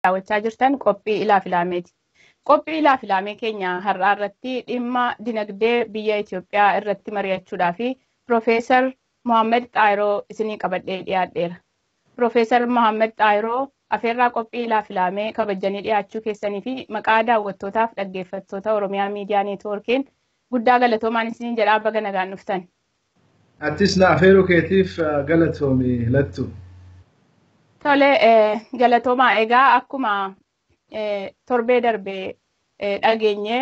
Daawwachaa jirtan qophii ilaaf ilaameeti. Qophii ilaaf ilaamee keenya har'aa irratti dhimma dinagdee biyya Itoophiyaa irratti mari'achuudhaa fi Piroofeesar Mohaammed Xaayiroo isinii qabadhee dhiyaadheera. Piroofeesar Mohaammed Xaayiroo, afeerraa qophii ilaaf ilaamee kabajanii dhiyaachuu keessanii fi maqaa daawwattootaaf dhaggeeffattoota Oromiyaa Miidiyaa Neetwoorkiin guddaa galatoomaan isiniin jedhaa, baga nagaan dhuftan. Atis na afeeruu keetiif galatoomi, lattu. Tole, galatoomaa. Egaa akkuma torbee darbee dhageenye,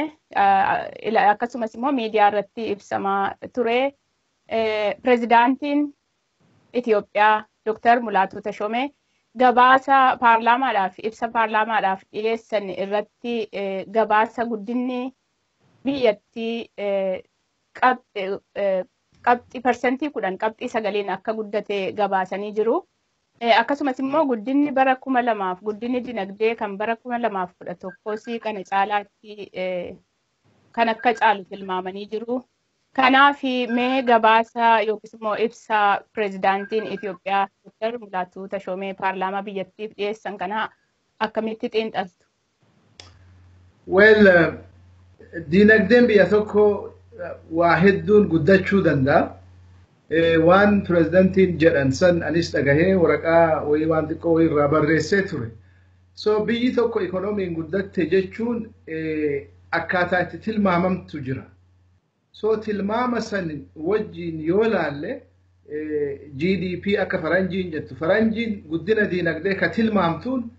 akkasumas immoo miidiyaa irratti ibsamaa ture, pirezidaantiin Itoophiyaa Dr. Mulaatuu Tashoomee gabaasa paarlaamaadhaaf, ibsa paarlaamaadhaaf dhiyeessan irratti gabaasa guddinni biyyattii qabxii 10.9% akka guddate gabaasanii jiru. Akkasumas immoo guddinni bara 2000, guddinni dinagdee kan bara 2011s kana caalaatti kan akka caalu tilmaamanii jiru. Kanaaf mee gabaasa yookiis immoo ibsa pirezidaantiin Itoophiyaa Dr. Mulaatuu Tashoomee paarlaamaa biyyattiif dhiyeessan kana akkamitti xiinxaltu? Well, dinagdeen biyya tokko waa hedduun guddachuu danda'a. Waan pirezidantiin jedhan san anis dhagahee waraqaa wayii waan xiqqoo wayii irraa barreessee ture. So biyyi tokko ikoonomiin guddatte jechuun akkaataa itti tilmaamamtu jira. So tilmaama san wajjin yoo laalle, GDP akka faranjiin jettu, faranjiin guddina diinagdee ka tilmaamtuun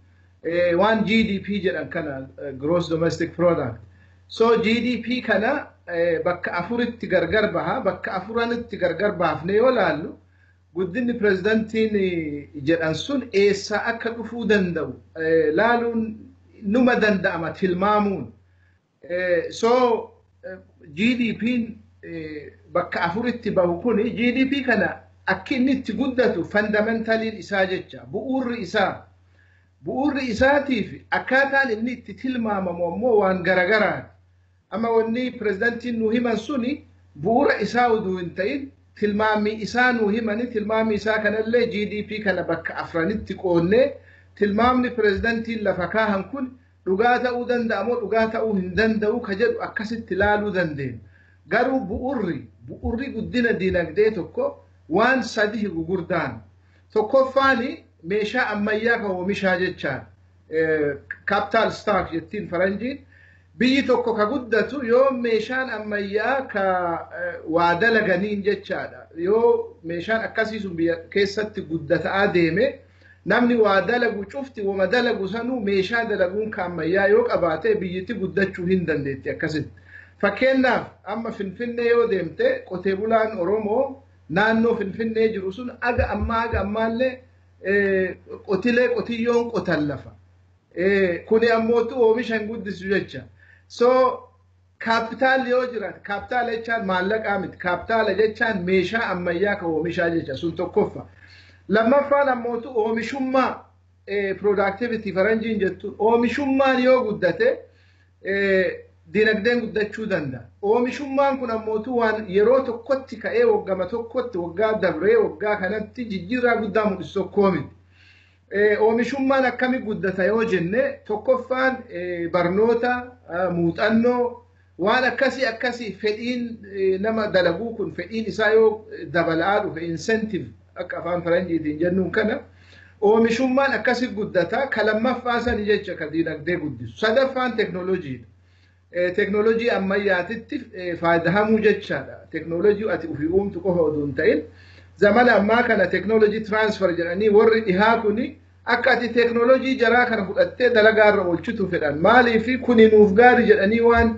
waan GDP jedhan kana, gross domestic product. So GDP kana bakka afuritti gargar baha. Bakka afuranitti gargar baafne yoo laallu, guddinni pirezidantiin jedhan sun eessaa akka dhufuu danda'u laaluun numa danda'ama tilmaamuun. So GDP'n bakka afuritti bahu kuni, GDP kana akki inni itti guddatu, fundamentaliin isaa jecha bu'uurri isaa, bu'uurri isaatiif akkaataan inni itti tilmaamamu ammoo waan garagaraati. Amma wanni pirezidantiin nu himan suni bu'uura isaa uduu hin ta'in tilmaamii isaa nu himani. Tilmaamii isaa kanallee GDP kana bakka afranitti qoonnee, tilmaamni pirezidantiin lafa kaahan kun dhugaa ta'uu danda'a moo dhugaa ta'uu hin danda'u ka jedhu akkasitti ilaaluu dandeenya. Garuu bu'uurri guddina dinagdee tokko waan sadi gugurdaan. Tokkoffaani meeshaa ammayyaa kan oomishaa jechaan, capital stock jettiin faranjiin. Biyyi tokko ka guddatu yoo meeshaan ammayyaa ka waa dalaganiin jechaadha. Yoo meeshaan akkasii sun biyya keessatti guddata'aa deeme, namni waa dalagu cufti wama dalagu sanuu meeshaa dalaguun ka ammayyaa yoo qabaate, biyyatti guddachuu hin dandeetti akkasitti. Fakkeenyaaf, amma Finfinnee yoo deemte, qotee bulaan Oromoo naannoo Finfinnee jiru sun aga ammaa aga ammaallee qotilee qotiyyoon qotan lafa. Kuni ammootu oomisha hin guddisu jecha. So kaapitaalli yoo jiraate, kaapitaala jechaan maallaqaa miti. Kaapitaala jechaan meeshaa ammayyaa kan oomishaa jecha, sun tokkoffa. Lammaffaan ammootu oomishummaa, productivity faranjiin jettu, oomishummaan yoo guddate dinagdeen guddachuu danda'a. Oomishummaan kun ammootu waan yeroo tokkotti ka'ee waggama tokkotti, waggaa dabree waggaa kanatti jijjiirraa guddaa mul'isu tokkoo miti. Oomishummaan akkami guddata yoo jenne, tokkoffaan barnoota, muuxannoo, waan akkasii akkasii, fedhiin nama dalaguu kun fedhiin isaa yoo dabalaa dhufe, incentive akka afaan faranjiitiin jennuun kana, oomishummaan akkasi guddata. Ka lammaffaa sani jecha ka dinagdee guddisu. Sadaffaan teknooloojiidha. Teknooloojii ammayyaatitti faayidamuu jechaadha. Teknooloojii ati ofii uumtu qofa oduu hin ta'in, zamana ammaa kana teknooloojii transfer jedhanii warri dhihaa kuni akka ati teknooloojii jaraa kana fudhattee dalagaarra oolchitu fedhan. Maaliif kuni nuuf gaarii jedhanii waan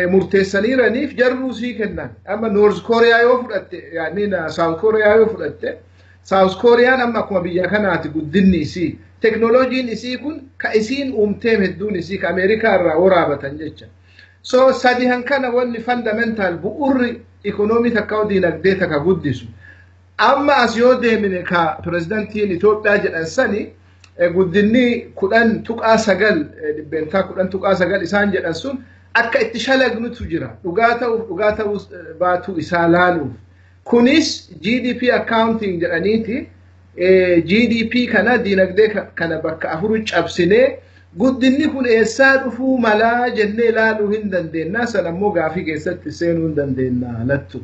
murteessaniiraniif jarruu sii kennan. Amma North Korea yoo fudhatte, yaani South Korea yoo fudhatte, South Koreaan amma akkuma biyya kanaati guddinni isii. Teknooloojiin isii kun ka isiin uumteem hedduun isii ka Ameerikaa irraa waraabatan jecha. So sadihan kana wanni fundamental bu'urri ikonoomii takka dinagdee takka guddisu. Amma as yoo deemine, ka pirezidantiin Itoophiyaa jedhan sani, guddinni 10.9, 10.9% isaan jedhan sun, akka itti shalagnutu jira. Dhugaa ta'uuf dhugaa ta'uu baatuu isaa laaluuf. Kunis GDP accounting jedhaniiti. GDP kana diinagdee kana bakka afur cabsinee guddinni kun eessaa dhufuu malaa jennee ilaaluu hin dandeenya. San ammoo gaafii keessatti seenuu hin dandeenya lattu.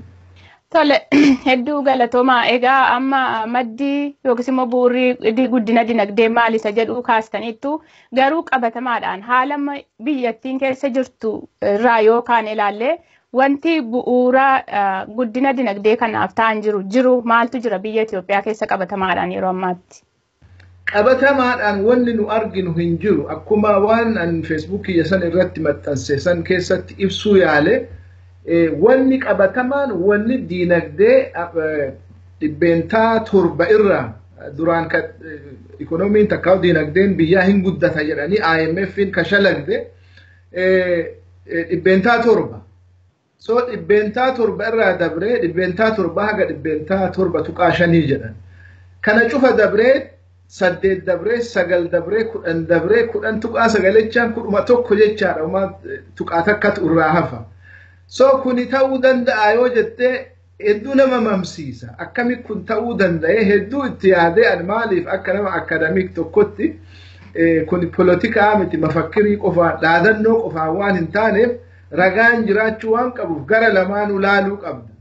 Tole, hedduu galatoomaa. Egaa amma maddi yookiis immoo bu'uurri guddina dinagdee maal isa jedhu kaastaniittu, garuu qabatamaadhaan haala biyyattiin keessa jirtu irraa yoo kaan ilaalle, wanti bu'uura guddina dinagdee kanaaf ta'an jiru maaltu jira biyya Itoophiyaa keessa qabatamaadhaan yeroo ammaatti? Qabatamaadhaan wanni nu arginu hin jiru. Akkuma waan an Feesbuukii san irratti maxxanse san keessatti ibsuu yaale, wanni qabatamaan wanni diinagdee 7% irraa duraan ikoonomiin takkaa diinagdeen biyyaa hin guddata jedhanii IMF'n ka shalagde 7%. So 7% irraa dabree 7% haga 7.5% jedhan. Kana cufa dabree 8 dabree, 9 dabree, 10 dabree, 10.9 jechaan 11 jechaadha. Homaa tuqaa takkatu irraa hafa. So kuni ta'uu danda'a yoo jettee, hedduu nama mamsiisa. Akkami kun ta'uu danda'e hedduu itti yaadee, ani maaliif akka nama academic tokkotti kun polotikaa miti, mafakkirii qofaan, dhaadannoo qofaan waan hin taaneef, ragaan jiraachuu waan qabuuf gara lamaanuu laaluu qabda.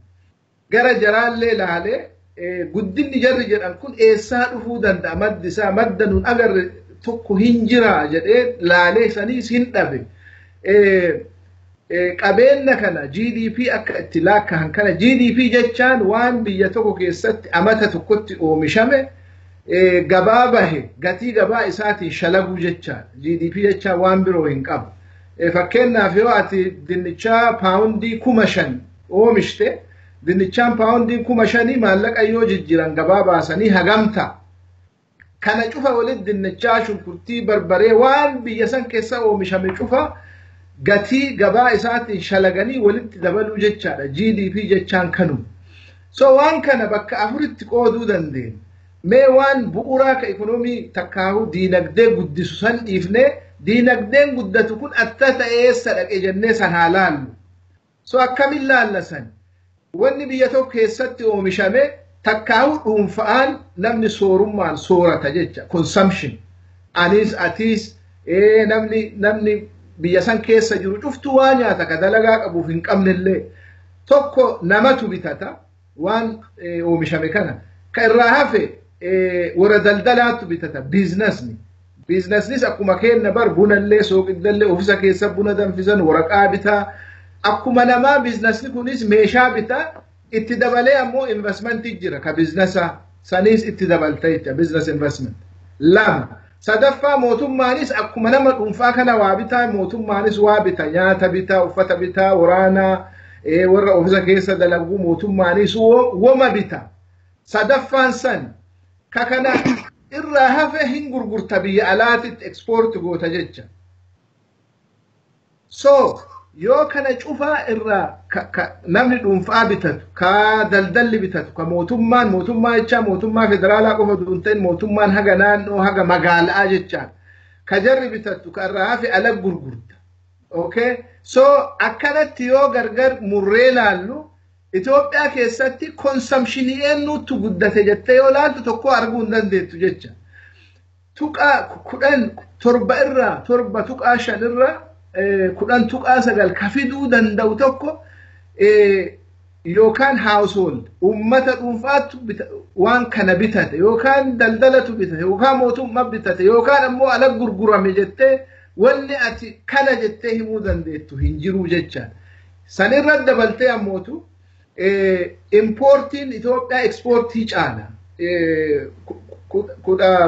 Gara jaraallee laalee, guddinni jarri jedhan kun eessaa dhufuu danda'a, maddi isaa madda nun agarre tokko hin jira jedhee laalee saniis hin dhabe. Qabeenya kana GDP akka itti laakkahan kana, GDP jechaan waan biyya tokko keessatti amata tokkotti oomishame gabaa bahe gatii gabaa isaatiin shalaguu jechaadha. GDP jechaan waan biroo hin qabu. Fakkeenyaaf, yoo ati dinnichaa paawundii 5,000 oomishte, dinnichaan paawundii 5,000 maallaqa yoo jijjiiran gabaa baasanii hagamta. Kana cufa walitti, dinnichaa, shunkurtii, barbaree, waan biyya san keessa oomishame cufa gatii gabaa isaatiin shalaganii walitti dabaluu jechaadha. GDP jechaan kanuma. So waan kana bakka afuritti qooduu dandeenya. Mee waan bu'uuraa ka ikonoomii takkaahuu diinagdee guddisu san dhiifnee, diinagdeen guddatu kun atta ta'ee eessa dhaqe jennee san haa laallu. So akkamiin laalla san? Wanni biyya tokko keessatti oomishame takkaahuu dhuunfa'aan namni soorummaan soorata jecha, consumption. Anis, atiis, namni biyya san keessa jiru cuftuu waa nyaata, ka dalagaa qabuuf hin qabnellee. Tokko namatu bitata waan oomishame kana. Ka irraa hafe warra daldalaatu bitata, biizinasni. Biizinasnis akkuma kenna bar bunallee, sooqiddallee, ofiisa keessa buna danfisan, waraqaa bitaa. Akkuma namaa biizinasni kunis meeshaa bitaa, itti dabalee ammoo investmentii jira ka biizinasaa saniis itti dabalta jecha, business investment. Lama. Sadaffaa, mootummaanis akkuma nama dhuunfaa kana waa bitaa, mootummaanis waa bita, nyaata bitaa, uffata bitaa, waraanaa, warra ofiisa keessa dalaguu, mootummaanis woma bita. Sadaffaan san ka kana irraa hafe hin gurgurta, biyya alaatitti export goota jecha. So yoo kana cufaa irraa namni dhuunfaa bitatu, ka daldalli bitatu, ka mootummaan, mootummaa jechaa mootummaa federaalaa qofa osoo hin ta'in mootummaan haga naannoo haga magaalaa jechaan, ka jarri bitatu, ka irraa hafe ala gurgurta. Okay? So akkanatti yoo gargar murree laallu, Itoophiyaa keessatti consumptionii eenyutu guddate jettee yoo laaltu, tokko arguu hin dandeettu jecha. Tuqaa 17 irraa, 7.5 irraa 10.9 ka fiduu danda'u tokko yookaan household uummata dhuunfaatu waan kana bitate, yookaan daldalatu bitate, yookaan mootummaa bitate, yookaan ammoo ala gurgurame jettee wanni ati kana jettee himuu dandeettu hin jiru jecha. Sanirra dabaltee ammootu impoortiin Itoophiyaa ekspoortii caala.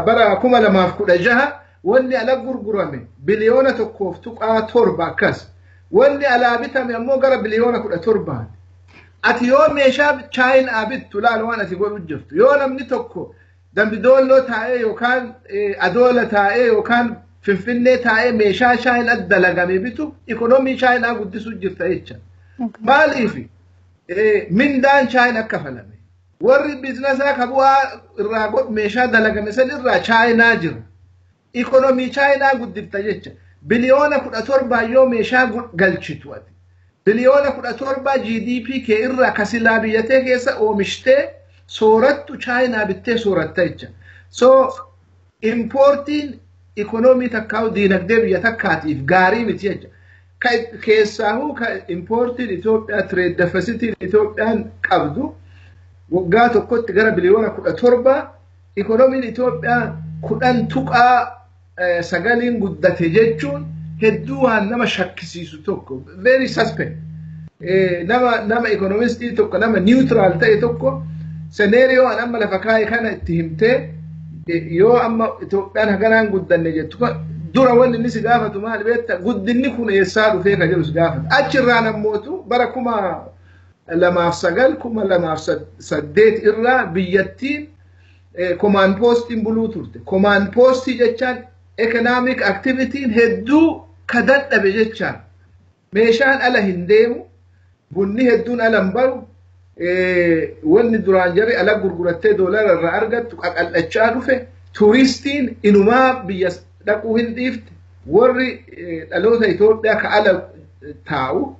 Bara 2016 wanni ala gurgurame biliyoona 1.7 akkas. Wanni alaa bitame ammoo gara biliyoona 17ti. Ati yoo meeshaa Chaayinaa bittu, laal waan ati godhu jirtu. Yoo namni tokko Dambidoolloo taa'ee yookaan Adoola taa'ee yookaan Finfinnee taa'ee meeshaa Chaayinaa dalagame bitu, ikonoomii Chaayinaa guddisuu jirta jecha. Maaliif? Mindaan Chaayinaa kafalame. Warri biizinasaa ka bu'aa irraa godhu meeshaa dalagame san irraa Chaayinaa jira. Ikonoomii Chaayinaa guddifta jecha. Biliyoona 17 yoo meeshaa galchitu ati. Biliyoona 17 GDP kee irraa kasilaa biyyatee keessa oomishtee Soorattu Chaayinaa bittee sooratta jecha. So impoortiin ikonoomii takkaa'u diinagdee biyya takkaatiif gaarii miti jecha. Keessaahuu ka impoortiin Itoophiyaa trade deficitiin Itoophiyaan qabdu waggaa tokkotti gara biliyoona 17, ikonomiin Itoophiyaa 10.9n guddate jechuun hedduu waan nama shakkisiisu tokko, very suspect. Nama ikonomistii tokko, nama neutral ta'e tokko, scenario an amma lafa kaa'e kana itti himtee, yoo amma Itoophiyaan haganaan guddanne jettu, dura wanni inni si gaafatu maal beekta? Guddinni kun eessaa dhufee ka jedhu si gaafata. Achirraan ammootu bara 2009, 2008 irraa biyyattiin command postiin buluu turte. Command postii jechaan economic activityn hedduu ka dadhabe jechaan. Meeshaan ala hin deemu, bunni hedduun ala hin baru, wanni duraan jarri ala gurgurattee doolara irraa argattu qaqal'achaa dhufe, turistiin inumaa biyya dhaquu hin dhiifte, warri dhaloota Itoophiyaa ka ala taa'u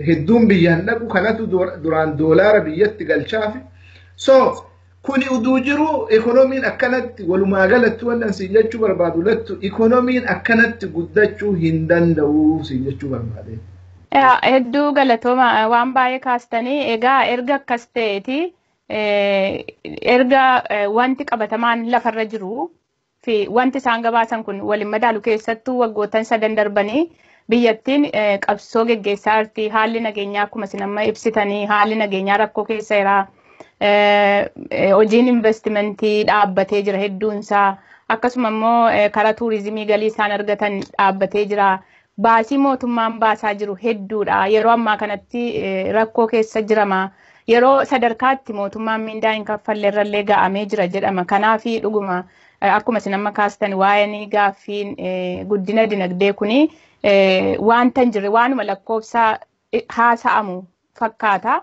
hedduun biyyaan dhaqu kanatu duraan doolaara biyyatti galchaafi. So kuni uduu jiru ikonomiin akkanatti, walumaa galatti wannan siin jechuu barbaadu lattu, ikonomiin akkanatti guddachuu hin danda'u siin jechuu barbaade. Hedduu galatooma, waan baay'ee kaastanii. Egaa erga akkas ta'eeti, erga wanti qabatamaan lafarra jiru fi wanti isaan gabaasan kun waliin madaalu, keessattuu waggoottan sadan darbanii biyyattiin qabsoo geggeessaa jirti. Haalli nageenyaa, akkuma isin amma ibsitanii, haalli nageenyaa rakkoo keessa jira. Hojiin investimentii dhaabbatee jira hedduunsaa. Akkasuma immoo karaa tuurizimii galii isaan argatan dhaabbatee jira. Baasii mootummaan baasaa jiru hedduudha. Yeroo ammaa kanatti rakkoo keessa jirama. Yeroo sadarkaatti mootummaan mindaa hin kaffalle irrallee ga'amee jira jedhama. Kanaaf dhuguma akkuma isin amma kaastan, waa'een gaaffiin guddina dinagdee kuni wanta hin jirre, waanuma lakkoofsa haasa'amu fakkaata.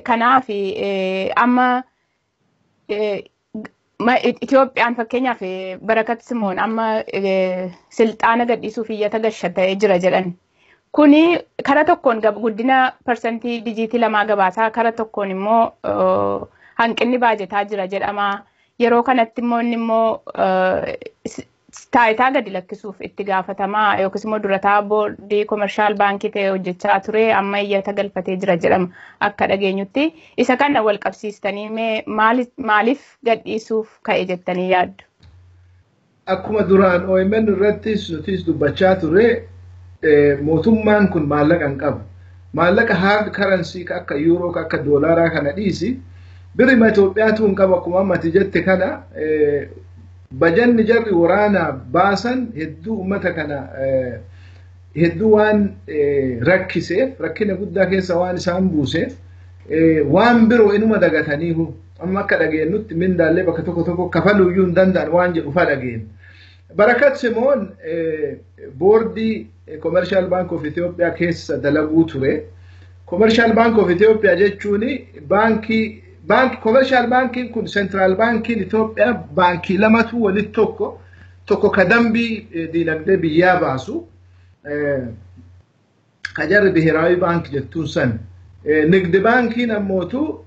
Kanaaf amma Itoophiyaan, fakkeenyaaf Barakat Simoon amma silxaana gadhiisuuf iyyata gashatee jira jedhan. Kuni kara tokkoon guddina parsantii dijiitii lamaa gabaasaa, kara tokkoon immoo hanqinni baajetaa jira jedhama. Yeroo kanatti immoo inni immoo taayitaa gadi lakkisuuf itti gaafatamaa yookiis immoo durataa boordii Commercial Baankii ta'e hojjechaa ture amma iyyata galfatee jira jedhama akka dhageenyutti. Isa kana wal qabsiistanii mee maaliif gadhiisuuf ka'e jettanii yaaddu? Akkuma duraan OMN irrattis nutis dubbachaa turre, mootummaan kun maallaqa hin qabu. Maallaqa hard currency akka yuuroo, akka doolaaraa kana dhiisi. Birrima Itoophiyaatu hin qabu. Akkuma ammati jette kana, bajanni jarri waraanaa baasan hedduu uummata kana hedduu waan rakkiseef, rakkina guddaa keessa waan isaan buuseef, waan biroo inuma dagataniihu amma akka dhageenyutti mindaallee bakka tokko tokko kafaluuyyuu hin danda'an waan jedhu fa dhageenya. Barakat Simoon boordii Commercial Bank of Ethiopia keessa dalaguu ture. Commercial Bank of Ethiopia jechuun baankii, baankii commercial baankiin kun, central baankiin Itoophiyaa baankii lamatu walitti, tokko tokko ka dambii diinagdee biyyaa baasu, ka jarri Biheraawi Baank jettuun san. Nigdi baankiin ammootu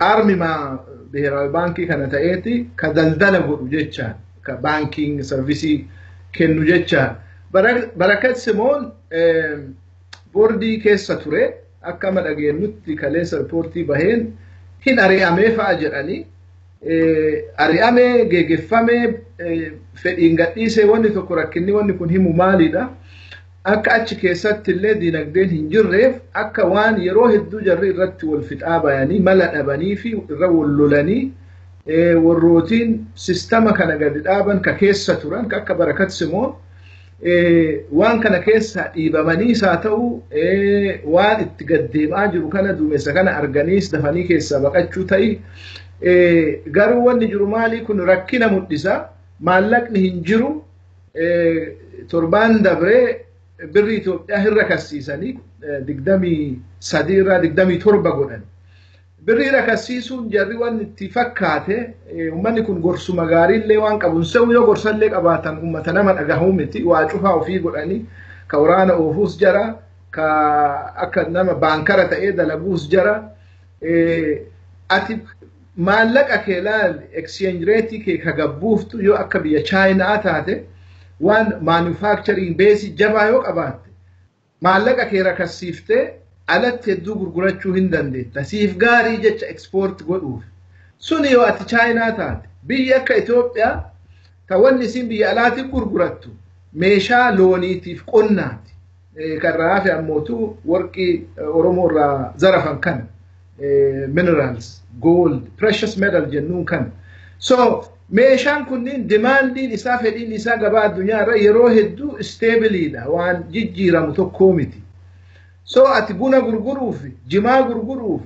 armimaa Biheraawi Baankii kana ta'eeti ka daldala godhu jecha, ka banking service kennu jecha. Barakat Simoon boordii keessa ture. Akka amma dhageenyutti kaleessa riippoortii baheen hin ari'amee fa'a jedhanii, ari'amee geeggeeffamee fedhiin gadhiisee wanni tokko rakkinni wanni kun himu maalidha? Akka achi keessatti illee diinagdeen hin jirreef, akka waan yeroo hedduu jarri irratti wal fixaa bayanii mala dhabanii fi irra wal lolanii, warrootiin sistama kana gadi dhaaban ka keessa turan ka akka Barakat Simoon waan kana keessa dhiibamaniis haa ta'u, waan itti gaddeemaa jiru kana, duumessa kana arganiis dafanii keessaa baqachuu ta'i. Garuu wanni jiru maalii? Kun rakkina mul'isa. Maallaqni hin jiru. Torbaan dabree birri Itoophiyaa hirra kassiisanii 23 irraa 27 godhan. Birrii rakassiisuun jarri waan itti fakkaate, uummanni kun gorsuma gaariillee waan qabu se'u, yoo gorsallee qabaatan uummata nama dhagahuu miti, waa cufaa ofii godhanii, ka waraana oofuus jara, ka akka nama baankara ta'ee dalaguus jara. Ati Maallaqa kee laal, exchange rate kee ka gabbuuftu yoo akka biyya Chaayinaa taate, waan manufacturing base jabaa yoo qabaatte, maallaqa kee rakassiiftee alatti hedduu gurgurachuu hin dandeetta. Siif gaarii jecha export godhuuf. Suni yoo ati Chaayinaa taate, biyya akka Itoophiyaa ta wanni isin biyya alaatiin gurgurattu meeshaa looniitiif qonnaati. Kan hafe ammootu warqii Oromoo irraa zarafan kana. Minerals, gold, precious metal jennuun kana. So meeshaan kunniin demandiin isaa, fedhiin isaa gabaa addunyaa irra yeroo hedduu stableiidha, waan jijjiiramu tokkoo miti. So ati buna gurguruuf, jimaa gurguruuf,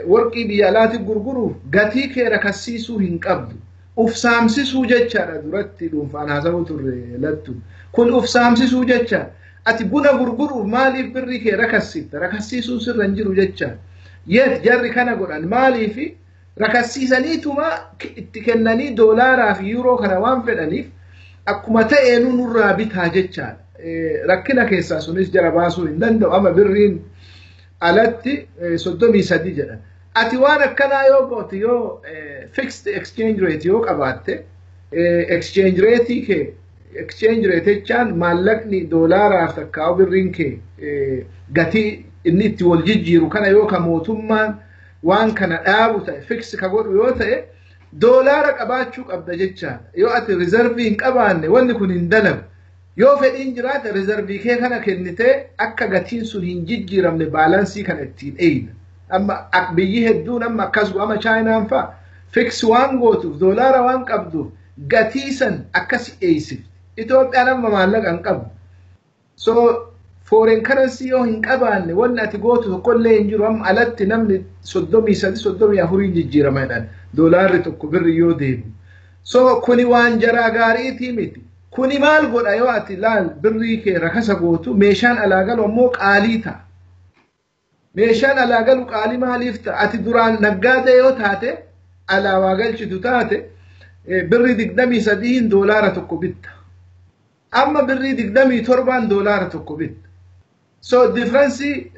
warqii biyya alaatiin gurguruuf gatii kee rakassiisuu hin qabdu. Uf saamsisuu jechaadha, duratti dhuunfaan haasawuu turre lattu. Kun uf saamsisuu jecha. Ati buna gurguruuf maaliif birrii kee rakassiifta? Rakassiisuun sirra hin jiru jecha. Yet jarri kana godhan maaliifi rakassiisaniituma itti kennanii doolaaraa fi yuuroo kana waan fedhaniif akkuma ta'eenu nurraa bitaa jechaadha. Rakkina keessaa sunis jara baasuu hin danda'u. Amma birriin alatti 33 jedhan. Ati waan akkanaa yoo goote, yoo fixed exchange rate yoo qabaatte, exchange rate kee, exchange rate jechaan maallaqni doolaaraaf takkaa'u birriin kee gatii inni itti wal jijjiiru kana yoo ka mootummaan waan kana dhaabu ta'e, fix ka godhu yoo ta'e, doolaara qabaachuu qabda jechaadha. Yoo ati reserve hin qabaanne wanni kun hin dalagu. Yoo fedhiin jiraate reserve kee kana kennitee akka gatiin sun hin jijjiiramne balance kana ittiin eeyna. Amma biyyi hedduun amma akkas amma Chaayinaan fa'a fix waan gootuuf, doolaara waan qabduuf gatii san akkas eeysifti. Itoophiyaan amma maallaqa hin qabdu. So foreign currency yoo hin qabaanne wanni ati gootu tokkollee hin jiru. Amma alatti namni 33, 34iin jijjiirama jedhan doolaarri tokko birri yoo deemu. So kuni waan jaraa gaariitii miti. Kuni maal godha? Yoo ati laal birrii kee rakasa gootu, meeshaan alaa galu ammoo qaalii ta'a. Meeshaan alaa galu qaalii maaliif ta'a? Ati duraan naggaadee yoo taate, alaa waa galchitu taate, birrii 23iin doolaara tokko bitta. Amma birrii 27n doolaara tokko bitta. So difference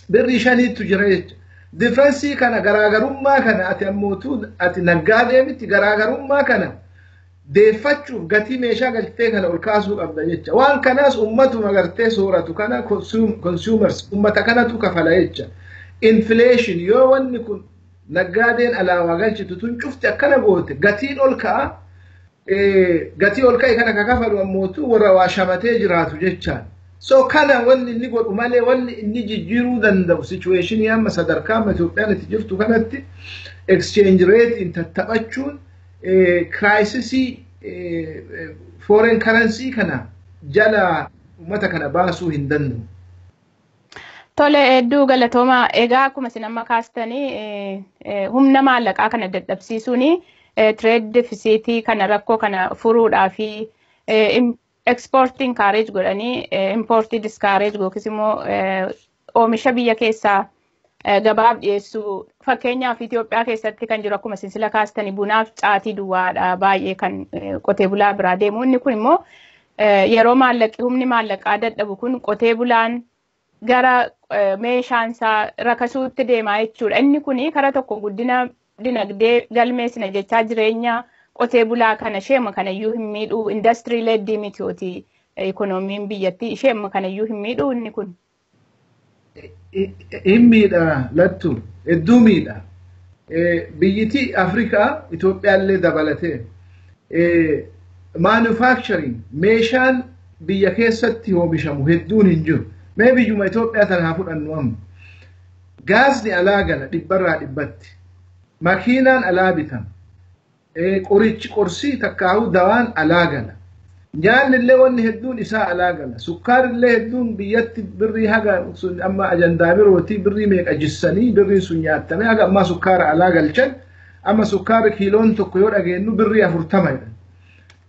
birrii 5tu jira jecha. Difference kana, garaagarummaa kana, ati ammootu ati naggaadee miti, garaagarummaa kana deeffachuuf gatii meeshaa galtee kana ol kaasuu qabda jecha. Waan kanaas ummatuma gartee sooratu kana, consumers, ummata kanatu kafala jecha. Inflation yoo wanni kun naggaadeen alaa waa galchitu tun cufti akkana goote, gatiin ol ka'a. Gatii ol ka'e kana ka kafalu ammootu warra waa shamatee jiraatu jechaan. So kana wanni inni godhu malee wanni inni jijjiiruu danda'u situationii amma sadarkaa amma Itoophiyaan itti jirtu kanatti exchange rate in tattaphachuun crisisii foreign currency kana jala uummata kana baasuu hin danda'u. Tole, hedduu galatooma. Egaa akkuma isin amma kaastanii humna maallaqaa kana dadhabsiisuun trade deficit kana, rakkoo kana furuudhaa fi exportii encourage godhanii importii discourage yookiis immoo oomisha biyya keessaa gabaaf dhiyeessuu. Fakkeenyaaf Itoophiyaa keessatti kan jiru akkuma sinsila kaastanii bunaaf caatii duwwaadha baay'ee kan qotee bulaa biraa deemu. Inni kun immoo yeroo maallaqi, humni maallaqaa dadhabu kun qotee bulaan gara meeshaan isaa rakasuutti deemaa jechuudha. Inni kun karaa tokko guddina dinagdee galmeessina jechaa jireenya qotee bulaa kana isheema kanayyuu hin miidhuu? Industry led mitiyooti ikoonomiin biyyattii, isheema kanayyuu hin miidhuu inni kun? Hin miidha lattu, hedduu miidha. Biyyittii Afrikaa, Itoophiyaallee dabalatee, manufacturing meeshaan biyya keessatti oomishamu hedduun hin jiru. Mee biyyuma Itoophiyaa tana haa fudhannu amma. Gaazni alaa gala dhibbarraa dhibbatti. Makiinaan alaa bitama. Qorichi, qorsii takkaa'uu dawaan alaa gala. Nyaanni illee wanni hedduun isaa alaa gala. Sukkaarri hedduun biyyatti birrii haga sun amma ajandaa birootii birrii meeqa jissanii birriin sun nyaattame haga ammaa sukkaara alaa galchan. Amma sukkaarri kiiloon tokko yoo dhageenyu birrii 40 jedhan.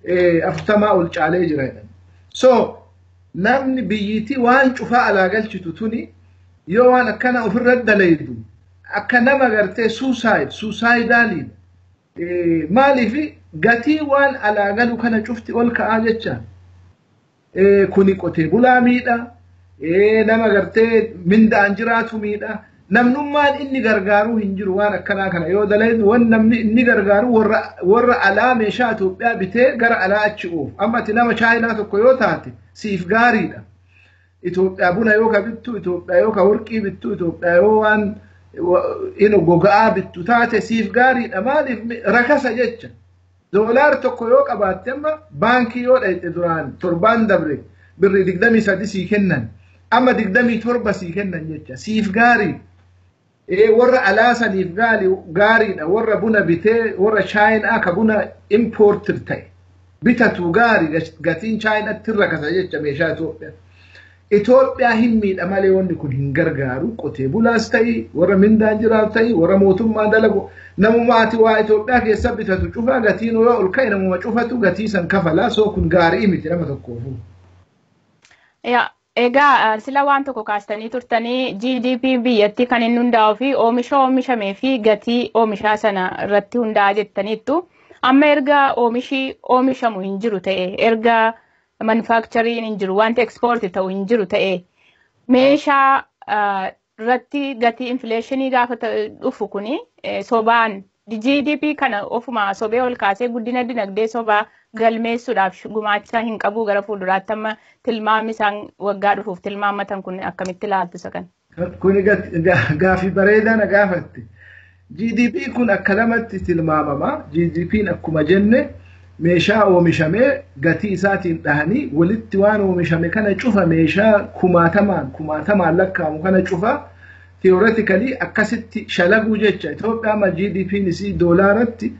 40 ol caalee jira jedhan. So namni biyyiitii waan cufaa alaa galchitu tuni yoo waan akkana ofirra dalaydu akka nama gartee suicide, suicidaliidha. Maaliif? Gatii waan alaa galu kana cufti ol ka'aa jecha. Kuni qotee bulaa miidha. Nama gartee mindaan jiraatu miidha. Namnummaan inni gargaaruu hin jiru waan akkanaa kana yoo dalaynu, wan namni inni gargaaru warra alaa meeshaa Itoophiyaa bitee gara alaa achi oofu. Amma ati nama Chaayinaa tokko yoo taate siif gaariidha. Itoophiyaa buna yoo ka bittu, Itoophiyaa yoo ka warqii bittu, Itoophiyaa yoo waan goga'aa bittu taate siif gaariidha. Maaliif rakasa jecha. Doolaar tokko yoo qabaatte, amma baankii yoo dhayxe, duraan torbaan dabre birrii 23 sii kennan. Amma 27 sii kennan jecha, siif gaarii. Warra alaa saniif gaariidha. Warra buna bitee, warra Chaayinaa ka buna importer ta'e bitatu gaarii, gatiin Chaayinaatti rakasa jecha meeshaa Itoophiyaa. Itoophiyaa hin miidha malee wanni kun hin gargaaru. Qotee bulaas ta'i, warra mindaan jiraatu ta'i, warra mootummaa dalagu, namuma ati waa Itoophiyaa keessa bitatu cufaa gatiin yoo ol ka'e namuma cufatu gatii san kafalaa. So kun gaarii miti nama tokkoofu. Egaa sila waan tokko kaastanii turtanii, GDP biyyattii kan inni hundaa'uu fi oomisha oomishamee fi gatii oomishaa sana irratti hundaa'a jettaniittu. Amma erga oomishi oomishamu hin jiru ta'e, erga manufacturing hin jiru, wanti export ta'u hin jiru ta'e, meeshaa irratti gatii inflation gaafa dhufu kuni sobaan GDP kana ofuma sobee ol kaasee guddina dinagdee sobaa galmeessuudhaaf gumaacha hin qabu gara fuulduraatti? Amma tilmaamni isaan waggaa dhufuuf tilmaammatan kun akkamitti ilaaltu isa kana? Kuni gaafii bareedaa na gaafatte. GDP kun akka lamatti tilmaamama. GDP'n akkuma jenne meeshaa oomishamee gatii isaatiin dhahanii walitti waan oomishame kana cufa, meeshaa kumaatamaan kumaatamaan lakkaa'amu kana cufa theoretically akkasitti shalaguu jecha. Itoophiyaa amma GDP'n isii doolaaratti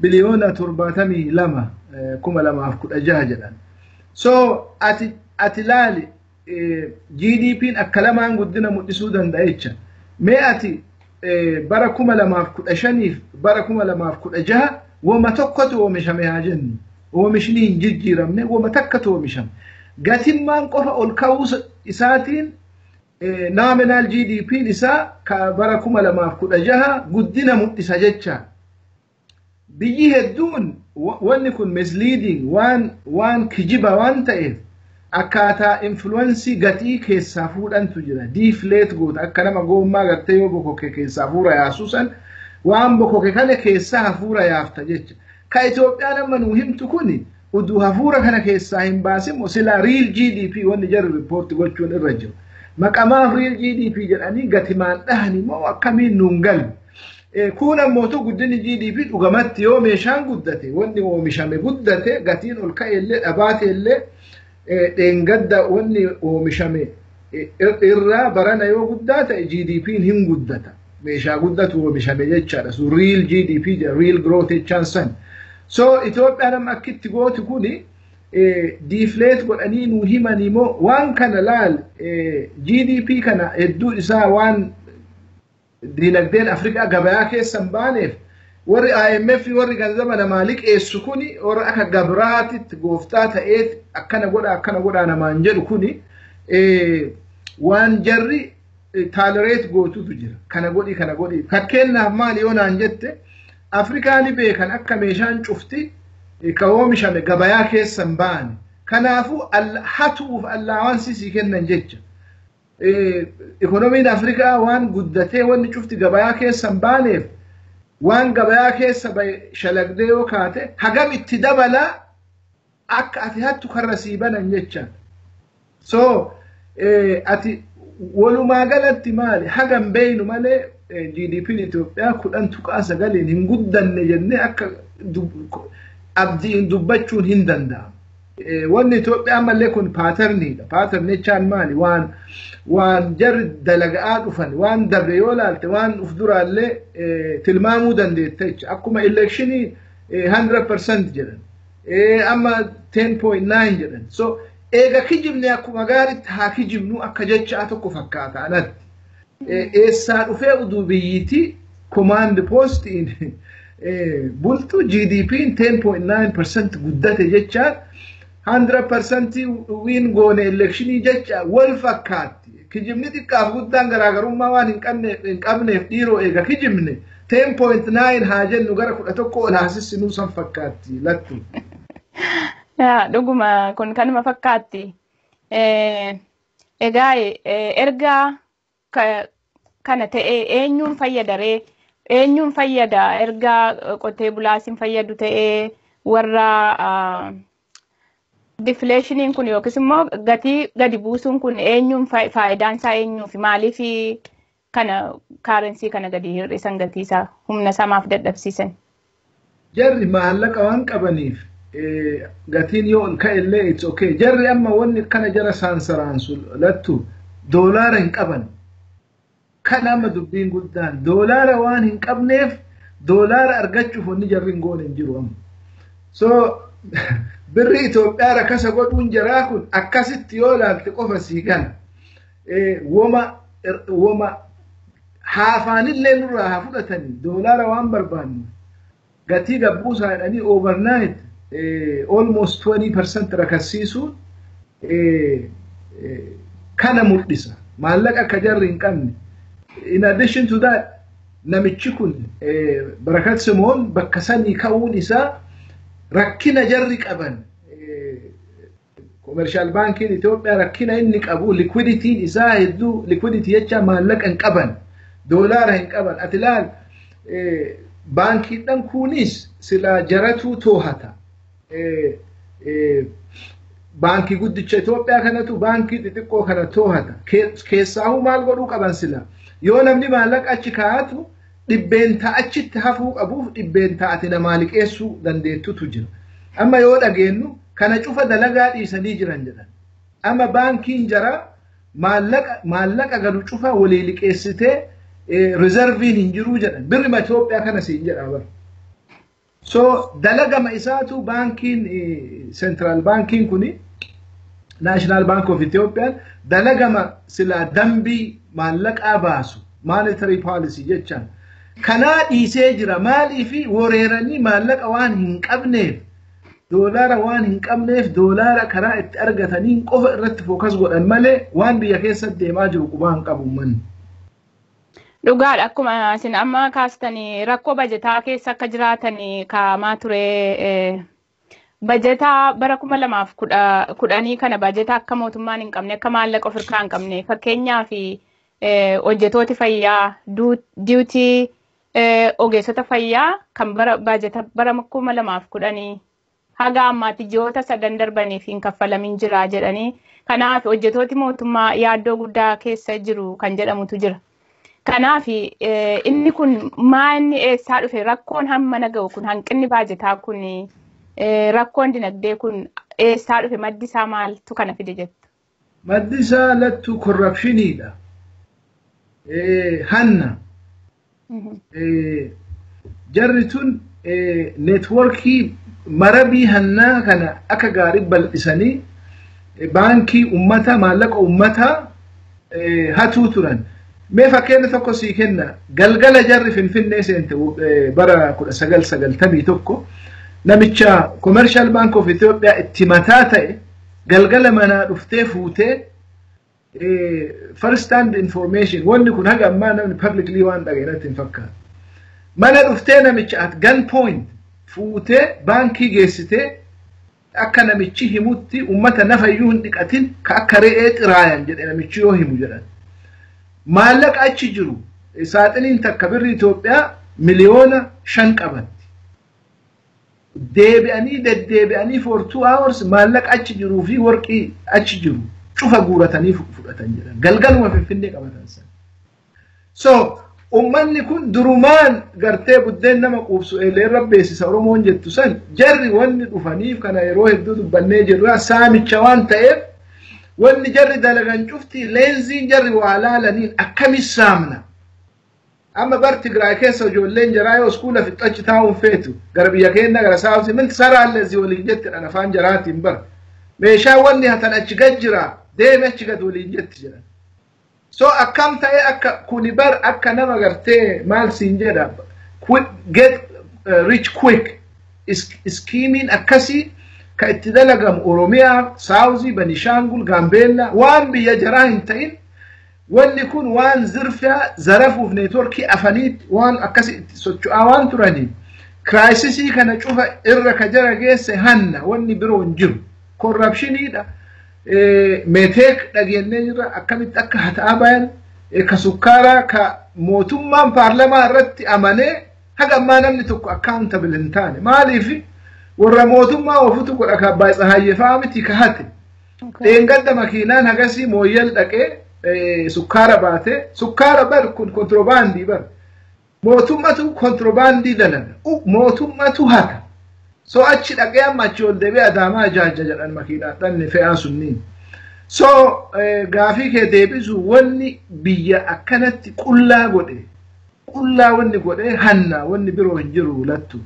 biliyoona 72 2016 jedhan. So ati laali, GDP'n akka lamaan guddina mul'isuu danda'a jecha. Mee ati bara 2015f bara 2016 wama tokkotu oomishame haa jennu. Oomishni hin jijjiiramne, wama takkatu oomishame. Gatimmaan qofa ol ka'uu isaatiin nominal GDP'n isaa ka bara 2016 guddina mul'isa jecha. Biyyi hedduun wanni kun misleading, waan kijiba waan ta'eef, akkaataa influence gatii keessaa fuudhantu jira. Deflate goota, akka nama goommaa gartee yoo bokoke keessaa hafuura yaasu san, waan bokoke kana keessaa hafuura yaafta jecha. Ka Itoophiyaan amma nuu himtu kuni uduu hafuura kana keessaa hin baasin silaa real GDP wanni jarri report gochuun irra jiru. Maqamaaf real GDP jedhanii gatimaan dhahani moo akkamiin nuun galu. Kun ammootu guddinni GDP dhugamatti yoo meeshaan guddate, wanni oomishame guddate, gatiin ol ka'e illee dhabaate illee, dheengadda wanni oomishame irraa barana yoo guddaa ta'e GDP'n hin guddata. Meeshaa guddatu oomishame jechaadha. So real GDP, real growth jechaan san. So Itoophiyaan amma akkitti gooti kuni deflate godhanii nuu himanii moo waan kana laal, GDP kana hedduu isaa waan dinagdeen Afrikaa gabayaa keessa hin baaneef, warri IMF, warri ganzaba namaa liqeessu kuni, warra akka gabraatitti gooftaa ta'eet akkana godha akkana godhaa namaan jedhu kuni, waan jarri tolerate gootutu jira. Kana godhi, kana godhi. Fakkeenyaaf maali yoo naan jette, Afrikaan beekan akka meeshaan cufti ka oomishame gabayaa keessa hin baane. Kanaafuu hatuuf allowance sii kennan jecha. Ikonomiin Afrikaa waan guddatee wanni cufti gabayaa keessa hin baaneef, waan gabayaa keessa bahe shalagdee yoo kaate hagam itti dabalaa akka ati hattu karra sii banan jecha. So ati walumaa galatti maali hagam beeynu malee GDP'n Itoophiyaa 10.9n hin guddanne jennee akka abdiin dubbachuun hin danda'amu. Wanni Itoophiyaa ammallee kun patterniidha. Pattern jechaan maali? Waan jarri dalagaa dhufan, waan dabre yoo laalte, waan uf duraallee tilmaamuu dandeetta jecha. Akkuma election 100% jedhan. Amma 10.9 jedhan. So eega kijibne akkuma gaaritti haa kijibnu akka jechaa tokko fakkaata anatti. Eessaa dhufee uduu biyyiti command postiin bultu GDP'n 10.9% guddate jechaan 100% win goone election jecha wal fakkaatti. Kijibni xiqqaaf guddaan garaagarummaa waan hin qabneef, dhiiroo, eega kijibne 10.9 haa jennu, gara 11 ol haasissinuu san fakkaatti lattu. Dhuguma kun kanuma fakkaatti. Egaa erga kana ta'e eenyuun fayyadaree, eenyuun fayyada erga qotee bulaas hin fayyadu ta'ee, warra difleeshiniin kun yookiis immoo gatii gadi buusuun kun eenyuun faayidaan isaa eenyuuf, maaliif kana currency kana gadi hir'isan, gatii isaa humna samaaf dadhabsiisan? Jarri maallaqa waan qabaniif gatiin yoo ol ka'e illee it's okay. Jarri amma wanni kana jara saansaraansu lattu doolaara hin qaban. Kan amma dubbiin guddaan doolaara waan hin qabneef, doolaara argachuuf wanni jarri hin goone hin jiru amma. So birri Itoophiyaa rakasa godhuun jaraa kun akkasitti yoo ilaalte qofa sii gala. Woma haafaanillee nurraa haa fudhatanii, doolaara waan barbaannu gatii gabbuusaa jedhanii overnight almost 20% rakassiisuun kana mul'isa. Maallaqa akka jarri hin qabne. In addition to that, namichi kun Barakat Simoon bakka sanii ka'uun isaa rakkina jarri qaban, Commercial Baankiin Itoophiyaa rakkina inni qabu, liquidityn isaa hedduu, liquidity jecha maallaqa hin qaban, doolaara hin qaban. Ati ilaal, baankiidhaan kunis silaa jaratuu toohata. Baankii guddicha Itoophiyaa kanatu baankii xixiqqoo kana toohata. Keessaahuu maal godhuu qaban sila? Yoo namni maallaqa achi kaa'atu 100% achitti hafuu qabuuf 100% ati namaa liqeessuu dandeettutu jira. Amma yoo dhageenyu kana cufa dalagaa dhiisanii jiran jedhan. Amma baankiin jaraa maallaqa galu cufa walii liqeessitee reserviin hin jiruu jedhan. Birrima Itoophiyaa kana siin jedha bara. So dalagama isaatu baankiin, central baankiin kuni, National Bank of Ethiopia, dalagama silaa dambii maallaqaa baasu, monetary policy jechaan, kanaa dhiisee jira. Maaliifi wareeranii maallaqa waan hin qabneef, doolaara waan hin qabneef, doolaara karaa itti argatanii qofa irratti focus godhan malee waan biyya keessatti deemaa jiru qubaa hin qabu uummanni. Dhugaadha, akkuma isin amma kaastanii rakkoo bajetaa keessa akka jiraatan kaa'amaa ture. Bajetaa bara 2010 kana bajetaa akka mootummaan hin qabne, akka maallaqa of hirkaa hin qabne, fakkeenyaaf hojjetooti fayyaa, duty ogeessota fayyaa kan bara bajeta bara 2010 haga ammaatti ji'oota 3 darbaniif hin kaffalamin jira jedhanii, kanaaf hojjetooti mootummaa yaaddoo guddaa keessa jiru kan jedhamutu jira. Kanaaf inni kun maa inni eessaa dhufe, rakkoon hamma ga'u kun, hanqinni baajetaa kun, rakkoon dinagdee kun eessaa dhufe, maddi isaa maaltu kana fide jettu? Maddi isaa lattuu corruptioniidha. Hanna. Jarri tun networkii marabii hannaa kana akka gaarii bal'isanii baankii ummata, maallaqa ummataa hatuu turan. Mee fakkeenya tokko sii kenna. Galgala jarri Finfinnee seente bara 1991, namicha Commercial Bank of Ethiopia itti mataa ta'e galgala manaa dhuftee fuutee, first hand information wanni kun, haga ammaa namni publicly waan dhagaye natti hin fakkaatu. Mana dhuftee namicha at gun point fuutee baankii geessitee, akka namichi himutti ummata nafayyuu hin dhiqatin ka akka re'ee xiraayan jedhe namichi yoo himu jedhan. Maallaqa achi jiru saaxiniin takka birri Itoophiyaa 5 miliyoona qabatti. Deebi'anii deddeebi'anii for 2 hours maallaqa achi jiruu fi warqii achi jiru cufa guuratanii fudhatan jedhan. Galgaluma Finfinnee qabatan san. So ummanni kun durumaan gartee buddeen nama quubsu eeleen rabbeessisa Oromoon jettu san, jarri wanni dhufaniif kana yeroo hedduu dubbannee jirra, saamicha waan ta'eef wanni jarri dalagan cufti leenziin jarri waa laalaniin akkamis saamna. Amma bar Tigraay keessa ijoolleen jaraa yoo iskuula fixachi taa'uun feetu gara biyya keenya gara saawuti minti saraallee zi waliin jetti dhan afaan jaraatiin bar. Meeshaa wanni hatan achi gad jira, deeme achi gad waliin jetti jedhan. So akkam ta'e akka kuni bar akka nama gartee maal siin jedha, get rich quick schemeiin akkasii ka itti dalagamu Oromiyaa, Saawuzii, Banishaangul, Gaambeellaa, waan biyya jaraa hin ta'in. Wanni kun waan zirfiyaa zarafuuf networkii afaniitti waan akkasii itti socho'aa waan turaniif, crisisii kana cufa irra ka jara geesse hanna, wanni biroo hin jiru. Corruptioniidha. METEC dhageennee jirra, akkamitti akka hata'aa bayan. Ka sukkaaraa ka mootummaan paarlamaa irratti amanee haga ammaa namni tokko accountable hin taane. Maaliif? Warra mootummaa ofutu godha, ka Abbaa Tsahaayyee fa'aa miti ka hate. Dheengadda makiinaan hagasii Mooyyal dhaqee sukkaara baate. Sukkaara bar kun kontiroobaandii bar. Mootummatu kontiroobaandii dalaga. Mootummatu hata. So achi dhaqee amma achi ol deebi'ee Adaamaa ajaajja jedhan makiinaadhaan fe'aa sunniin. So gaafii kee deebisu, wanni biyya akkanatti qullaa godhe, qullaa wanni godhe hanna, wanni biroo hin jiru lattu.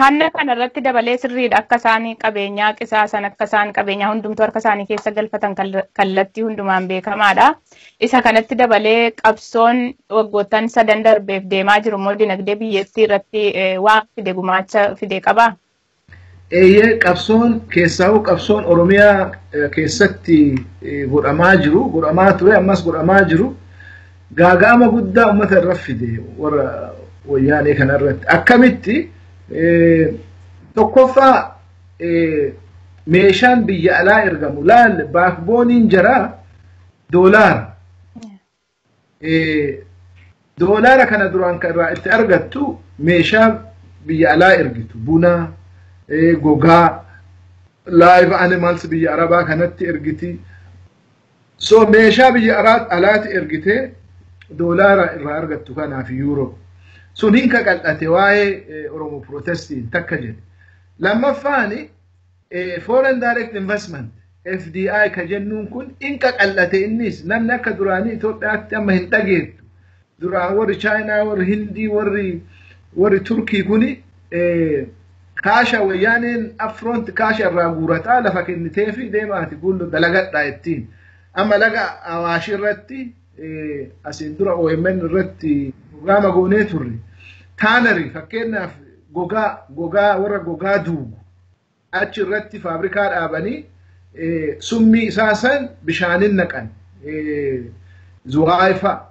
Hanna kana irratti dabalee sirriidha, akka isaan qabeenyaa qisaasan, akka isaan qabeenyaa hundumtuu harka isaanii keessa galfatan kallattii hundumaan beekamaadha. Isa kanatti dabalee qabsoon waggoottan sadan darbeef deemaa jiru immoo dinagdee biyyattii irratti waan fide, gumaacha fide qabaa? Eeyyee, qabsoon keessaa'u qabsoon Oromiyaa keessatti godhamaa jiru, godhamaa ture, ammas godhamaa jiru, gaaga'ama guddaa uummata irra fide warra Wayyaanee kanarratti. Akkamitti? Tokkoffaa, meeshaan biyya alaa ergamu laal backboneiin jaraa doolaara. Doolaara kana duraan kan irraa itti argattu meeshaa biyya alaa ergitu, buna, gogaa, live animals biyya Arabaa kanatti ergiti. So meeshaa biyya alaatti ergitee doolaara irraa argattu kanaaf yuuroo. Sun hin qaqal'ate waa'ee Oromo protestiin takka jedhe. Lammaffaani, foreign direct investment, FDI ka jennuun kun in qaqal'ate. Innis namni akka duraanii Itoophiyaatti amma hin dhageettu. Duraan warri Chaayinaa, warri Hindii, warri Turkii kuni kaasha Wayyaaneen upfront kaasha irraa guurataa lafa kennitee fi deemaati gullu dalagadhaa ittiin. Amma laga Awaash irratti asiin dura OMN irratti pirogiraama goonee turre. Tannery fakkeenyaaf, gogaa warra gogaa duugu achi irratti faabrikaa dhaabanii summii isaa san bishaanin naqan. Zuwaay fa'a.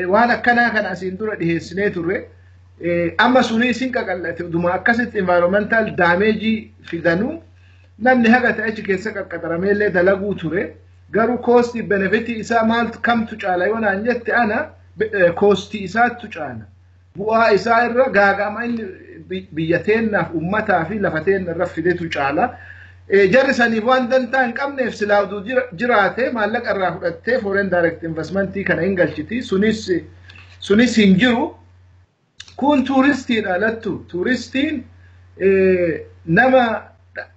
Waan akkanaa kana asiin dura dhiheessinee turre. Amma sunii isin qaqallate dhuma akkasitti environmental damage fidanuu namni haga ta'e achi keessa qaqqaxaramee illee dalaguu ture. Garuu costii benefitii isaa maaltu kamtu caala yoo naan jette, ana costii isaattu caala. Bu'aa isaa irra gaaga'ama inni biyya teennaaf, uummataa fi lafa teenna irra fidetu caala. Jarri saniif waan dantaa hin qabneef silaa oduu jiraate maallaqa irraa fudhattee foreign direct investmentii kana hin galchiti. Sunis hin jiru. Kun tuuristiidha lattu. Tuuristiin nama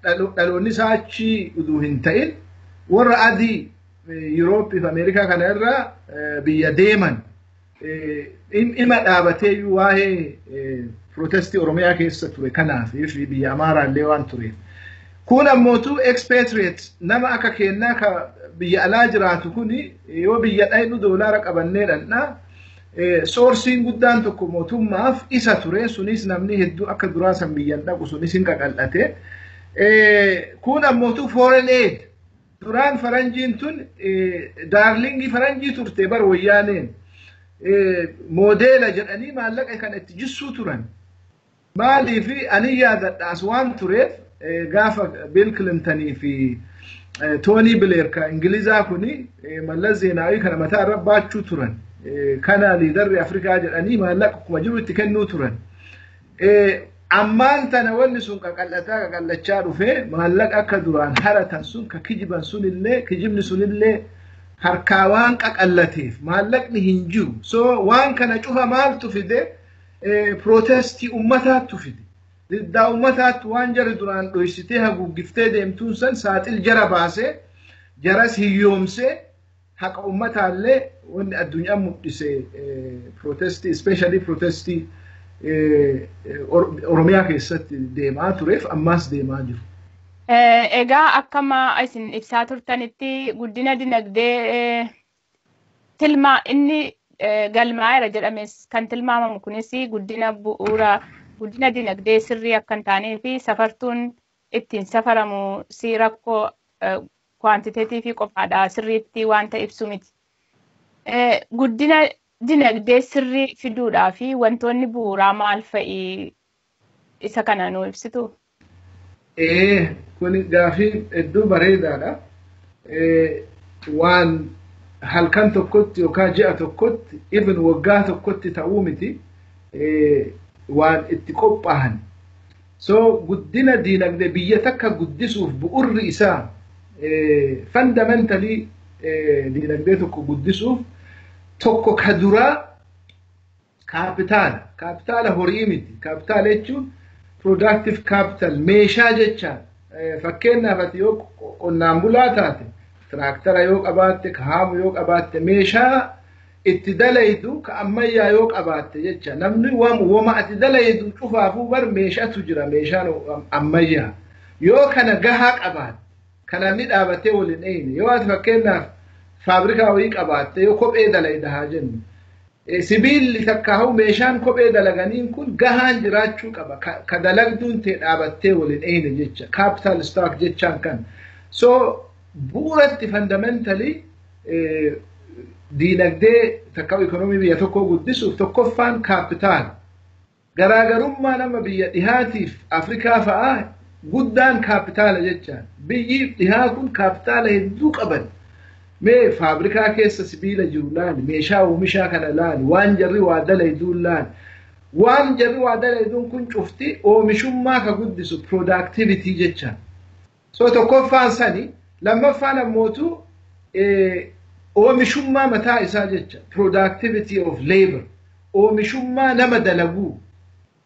dhaloonni isaa achi uduu hin ta'in, warra adii Yurooppii fi Ameerikaa kana irra biyya deeman ima dhaabatee waa'ee protestii Oromiyaa keessa ture kanaaf fi biyya Amaaraa illee waan tureef. Kun ammootu expatriates, nama akka kennaa ka biyya alaa jiraatu kuni, yoo biyya dhaynu doolaara qabannee dhandhaa sourceiin guddaan tokko mootummaaf isa ture. Sunis namni hedduu akka duraa san biyyan dhaqu, sunis hin qaqal'ate. Kun ammootu foreign aid, duraan faranjiin tun darlingii faranjii turte bar. Wayyaaneen moodeela jedhanii maallaqa kana itti jissuu turan. Maaliif? Ani yaadadhaas waan tureef, gaafa Bill Clintonii fi Tony Blair ka Ingilizaa kuni Mallas Zeenaawii kana mataa irra baachuu turan. Kana leaderri Afrikaa jedhanii maallaqa akkuma jiru itti kennuu turan. Ammaan tana wanni sun qaqal'ataa qaqallachaa dhufee maallaqa akka duraan haratan sun ka kijiban sunillee, kijibni sunillee harkaa waan qaqallateef maallaqni hin jiru. So waan kana cufa maaltu fide? Protestii ummataattu fide. Diddaa ummataattu waan jara duraan dhoysitee haguuggiftee deemtuun san saaxil jara baasee, jaras hiyyoomsee, haqa ummataallee wanni addunyaan mul'ise protestii, especially protestii Oromiyaa keessatti deemaa tureef ammaas deemaa jiru. Egaa akkama isin ibsaa turtanitti, guddina dinagdee tilmaa inni galmaa'eera jedhames kan tilmaamamu kunis guddina bu'uura guddina dinagdee sirrii akka hin taanee fi safartuun ittiin safaramu si rakkoo quantitative qofaadha, sirriitti wanta ibsu miti. Guddina dinagdee sirrii fiduudhaa fi wantoonni bu'uuraa maal fa'i, isa kana nuu ibsitu? Ee, kun gaafii hedduu bareedaadha. Waan Halkan tokkotti yookaan ji'a tokkotti, even waggaa tokkotti ta'uu miti, waan itti qophaahan. So guddina diinagdee biyya takka guddisuuf bu'urri isaa, fundamentally diinagdee tokko guddisuuf, tokko ka duraa kaapitaala. Kaapitaala horii miti. Kaapitaala jechuun productive capital, meeshaa jechaan. Fakkeenyaaf, ati yoo qonnaan bulaa taate, tiraaktara yoo qabaatte, ka haamu yoo qabaatte, meeshaa itti dalaydu ka ammayyaa yoo qabaatte jecha. Namni wama ati dalaydu cufaafuu bar meeshaatu jira, meeshaan ammayyaa. Yoo kana gahaa qabaatte, kan namni dhaabatee waliin eeyne, yoo ati fakkeenyaaf faabrikaa wayii qabaatte, yoo kophee dalayda haa jennu, sibiilli takkaa'u meeshaan kophee dalaganiin kun gahaan jiraachuu qaba. Ka dalagduun tee dhaabattee waliin eeyne jecha. Capital stock jechaan kan. So bu'uuratti, fundamentally, diinagdee takka ikonoomii biyya tokkoo guddisuuf tokkoffaan kaapitaala. Garaagarummaa nama biyya dhihaatiif Afrikaa fa'aa guddaan kaapitaala jechaan. Biyyi dhihaa kun kaapitaala hedduu qaban. Mee faabrikaa keessa sibiila jiru laali, meeshaa oomishaa kana laali, waan jarri waa dalayduun laali. Waan jarri waa dalayduun kun cufti oomishummaa ka guddisu, productivity jechaan. So tokkoffaan sani, lammaffaan ammootu oomishummaa mataa isaa jecha, productivity of labor, oomishummaa nama dalaguu.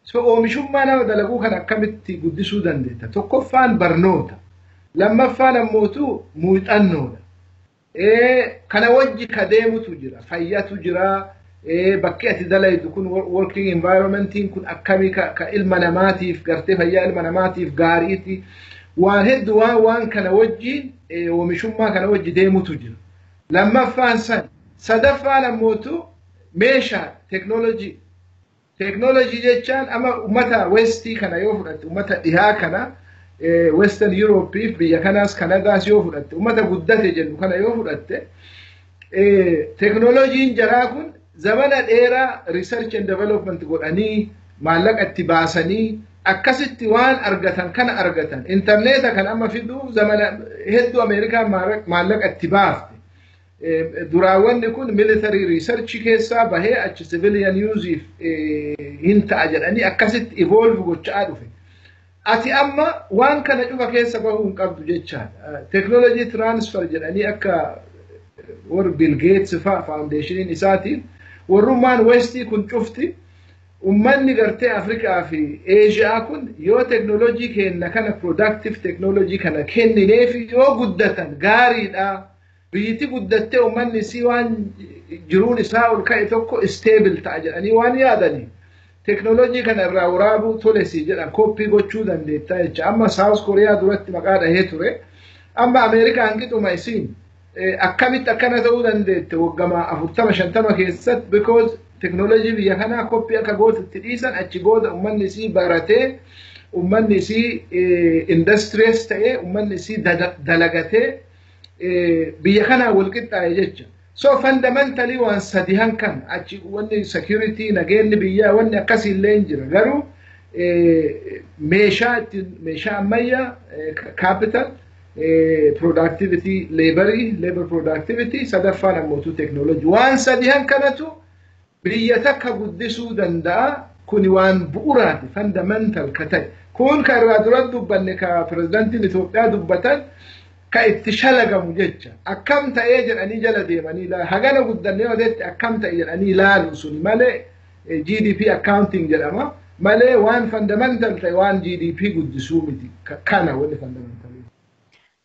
So oomishummaa nama dalaguu kan akkamitti guddisuu dandeetta? Tokkoffaan barnoota. Lammaffaan ammootu muuxannoodha. Kana wajji ka deemutu jira, fayyatu jira, bakki ati dalaydu kun, working environmentiin kun akkamii, ka ilma namaatiif gartee fayyaa ilma namaatiif gaariiti. Waan hedduu waan kana wajjiin, oomishummaa kana wajji deemutu jira. Lammaffaan san, sadaffaan ammootu meeshaa teknoolojii. Teknoolojii jechaan amma ummata westii kana yoo fudhatte, ummata dhihaa kana, Western Europeef biyya kanaas, Kanadaas yoo fudhatte, ummata guddate jennu kana yoo fudhatte, teknooloojiin jaraa kun zamana dheeraa research and development godhanii, maallaqa itti baasanii, akkasitti waan argatan kana argatan. Intarneeta kan amma fiduuf zamana hedduu Ameerikaan maallaqa itti baafte. Duraawwanni kun military research keessaa bahee achi civilian useif hin ta'a jedhanii akkasitti evolve gochaa dhufe. Ati amma waan kana cufa keessa bahuu hin qabdu jechaadha. Technology transfer jedhanii akka warri Bill Gates fa'a foundationiin isaatiin, warrummaan westii kun cufti ummanni gartee Afrikaa fi Eeshiyaa kun yoo teknoolojii kenna kana, productive technology kana kennineef, yoo guddatan gaariidha. Biyyiti guddattee ummanni isii waan jiruun isaa ol ka'e tokko stable ta'a jedhanii waan yaadanii. Teknoolojii kana irraa waraabuu tolesii jedhan, kooppii gochuu dandeettaa jecha. Amma South Korea duratti maqaa dhahee ture. Amma Ameerikaan qixuma isiin akkamitti akkana ta'uu dandeette waggama 40 50 keessatti? Because teknoolojii biyya kanaa koppii akka gootutti dhiisan, achi booda ummanni isii baratee, ummanni isii industrious ta'ee, ummanni isii dalagatee biyya kanaa wal qixxaaye jecha. So fundamentally waan sadihan kan achi wanni security, nageenyi biyyaa, wanni akkasii illee hin jira, garuu meeshaa ittiin, meeshaa ammayyaa, capital, productivity, laborii, labor productivity, sadaffaan ammootu teknoolojii, waan sadihan kanatu biyya takka guddisuu danda'a. Kuni waan bu'uraati, fundamental ka ta'e. Kun ka irraa dura dubbanne, ka pirezidantiin Itoophiyaa dubbatan, ka itti shalagamu jecha. Akkam ta'ee jedhanii jala deemanii hagana guddannee yoo akkam ta'e jedhanii ilaalu suni malee, GDP accounting jedhama malee, waan fundamental ta'e waan GDP guddisuu miti. Kana wanni fundamental.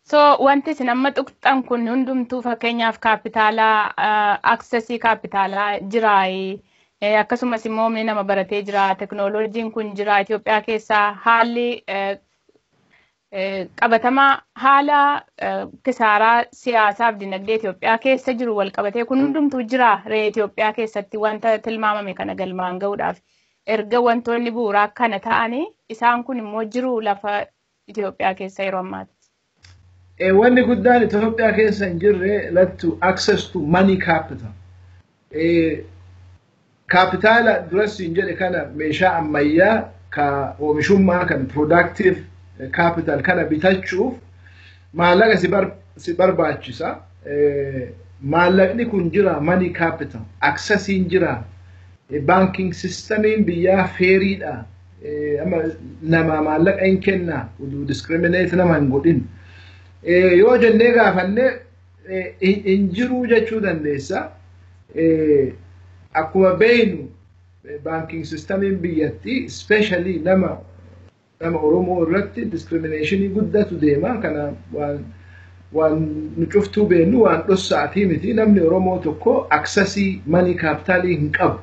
So wanti isin amma tuqxan kun hundumtuu, fakkeenyaaf kaapitaalaa, accessii kaapitaalaa jiraayi, akkasumas immoo humni nama baratee jira, teknooloojiin kun jira Itoophiyaa keessaa, haalli qabatamaa haala kisaaraa siyaasaaf dinagdee Itoophiyaa keessa jiru wal qabatee kun hundumtuu jira ree Itoophiyaa keessatti wanta tilmaamame kana galmaan ga'uudhaaf? Erga wantoonni bu'uuraa kana ta'anii, isaan kun immoo jiru lafa Itoophiyaa keessa yeroo ammaatti? Wanni guddaan Itoophiyaa keessa hin jirre lattu access to money capital. Kaapitaala duras hin jedhe kana, meeshaa ammayyaa ka oomishummaa kan productive capital kana bitachuuf maallaqa si barbaachisa. Maallaqni kun jira, money capital accessiin jira, banking systemiin biyyaa fairiidha, nama maallaqa hin kenna uduu discriminate nama hin godhin yoo jennee gaafanne, hin jiruu jechuu dandeessa. Akkuma beeynu, banking systemiin biyyattii especially nama Oromoo irratti discriminationii guddatu deema. Kana waan nu cuftuu beennu, waan dhossaatii miti. Namni Oromoo tokko accessii money capitalii hin qabu.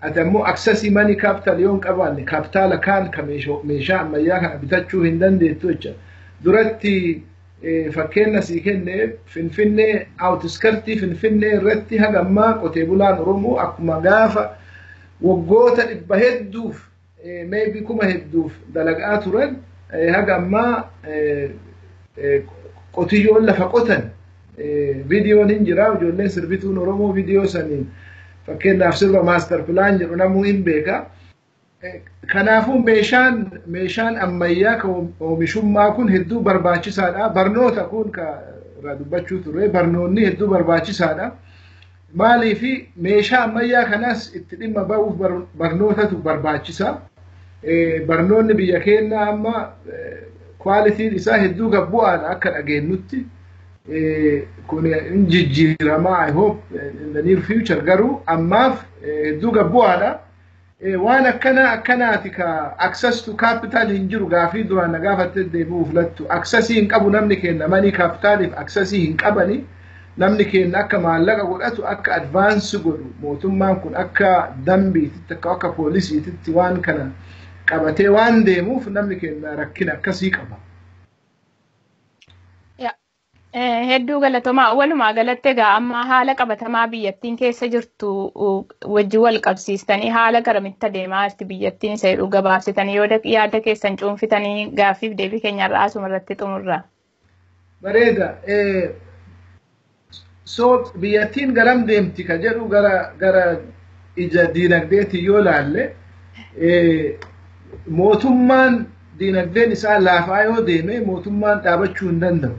Ati ammoo accessii money capital yoo hin qabaanne, kaapitaala kaan ka meeshaa ammayyaa kana bitachuu hin dandeettu jecha. Duratti fakkeenya sii kenne, Finfinnee, outskirtii Finfinnee irratti haga ammaa qotee bulaan Oromoo akkuma gaafa waggoota 100 hedduuf, maybe 1000 hedduuf dalagaa turan, haga ammaa qotiyyoon lafa qotan. Viidiyoon hin jira, ijoolleen sirbituun Oromoo viidiyoo saniin, fakkeenyaaf sirba Master Plan jedhu namuu hin beeka. Kanaafuu meeshaan ammayyaa ka oomishummaa kun hedduu barbaachisaadha. Barnoota kun ka irraa dubbachuu turre, barnoonni hedduu barbaachisaadha. Maaliifi meeshaa ammayyaa kanas itti dhimma ba'uuf barnootatu barbaachisa. Barnoonni biyya keenyaa amma qualityn isaa hedduu gabbu'aadha akka dhageenyutti. Kun hin jijjiiramaa, I hope, in the near future, garuu ammaaf hedduu gabbu'aadha. Waan akkana akkanaati ka access to capital hin jiru. Gaafii duraan na gaafatte deebi'uuf lattu, accessii hin qabu namni keenya, money capitaliif accessii hin qabani. Namni keenya akka maallaqa godhatu, akka advance godhu, mootummaan kun akka dambiititti, akka poolisiititti waan kana qabatee waan deemuuf, namni keenya rakkina akkasii qaba. Hedduu galatomaa. Walumaa galatti egaa amma haala qabatamaa biyyattiin keessa jirtu wajjin wal qabsiistanii, haala garamitti adeemaa jirti biyyattiin isa jedhu gabaabsitanii yoo yaada keessan cuunfitanii, gaaffiif deebii keenyarraa asuma irratti xumurra. Bareeda. So biyyattiin garam deemti ka jedhu, gara ija diinagdeetiin yoo laalle, mootummaan diinagdeen isaa laafaa yoo deeme, mootummaan dhaabachuu hin danda'u.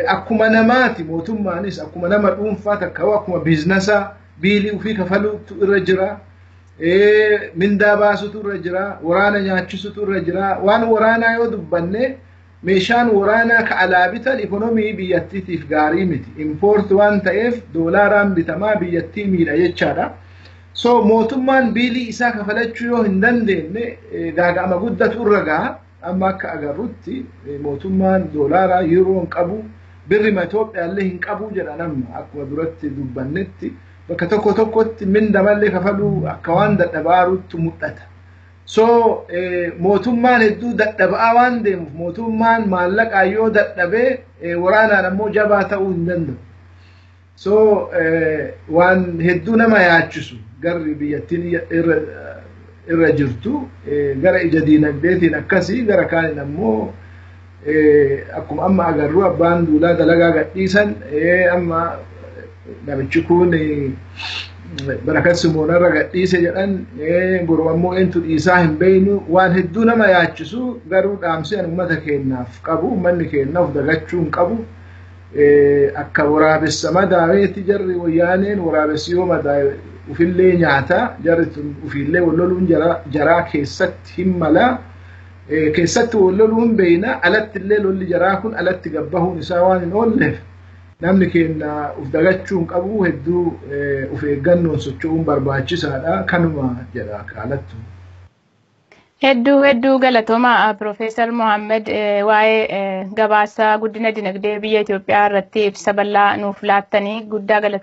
Akkuma namaati, mootummaanis akkuma nama dhuunfaa takka akkuma businessaa billii ofii kafaluutu irra jira. Mindaa baasutu irra jira. Waraana nyaachisutu irra jira. Waan waraanaa yoo dubbanne, meeshaan waraanaa ka alaa bitan ikonomii biyyattiitiif gaarii miti. Import waan ta'eef doolaaraan bitamaa, biyyattii miidha jechaadha. So mootummaan billii isaa kafalachuu yoo hin dandeenye, gaaga'ama guddatu irra gaha. Amma akka agarrutti mootummaan doolaaraa, yuuroo hin qabu, birrima Itoophiyaallee hin qabu jedhan. Amma akkuma duratti dubbannetti, bakka tokko tokkotti minda mallee kafaluu akka waan dadhabaarutti mul'ata. So mootummaan hedduu dadhabaa waan deemuuf, mootummaan maallaqaa yoo dadhabee, waraanaan ammoo jabaa ta'uu hin danda'u. So waan hedduu nama yaachisu garri biyyattiin irra jirtu gara ija diinagdeetiin akkasii. Gara kaaniin ammoo akkuma amma agarru, abbaan duulaa dalagaa gadhiisan, amma namichi kun Barakat Simoonarra gadhiise jedhan, boru ammoo eentu dhiisaa hin beeynu. Waan hedduu nama yaachisu. Garuu dhaamsi an uummata keenyaaf qabu, uummanni keenya of dagachuu hin qabu. Akka waraabessa madaaweeti jarri wayyaaneen, waraabessi yoo madaawe ufillee nyaata. Jarri tun ufiillee walloluun jaraa keessatti hin mala, keessatti walloluun beeyna, alatti illee lolli jaraa kun alatti gabbahuun isaa waan hin oolleef, namni keenya uf dagachuu hin qabu. Hedduu uf eeggannoon socho'uun barbaachisaadha, kanuma jedha kaalattu. Hedduu hedduu galatooma, Piroofeesar Mohaammed, waa'ee gabaasa guddina dinagdee biyya Itoophiyaa irratti ibsa bal'aa nuuf laattanii guddaa galatooma.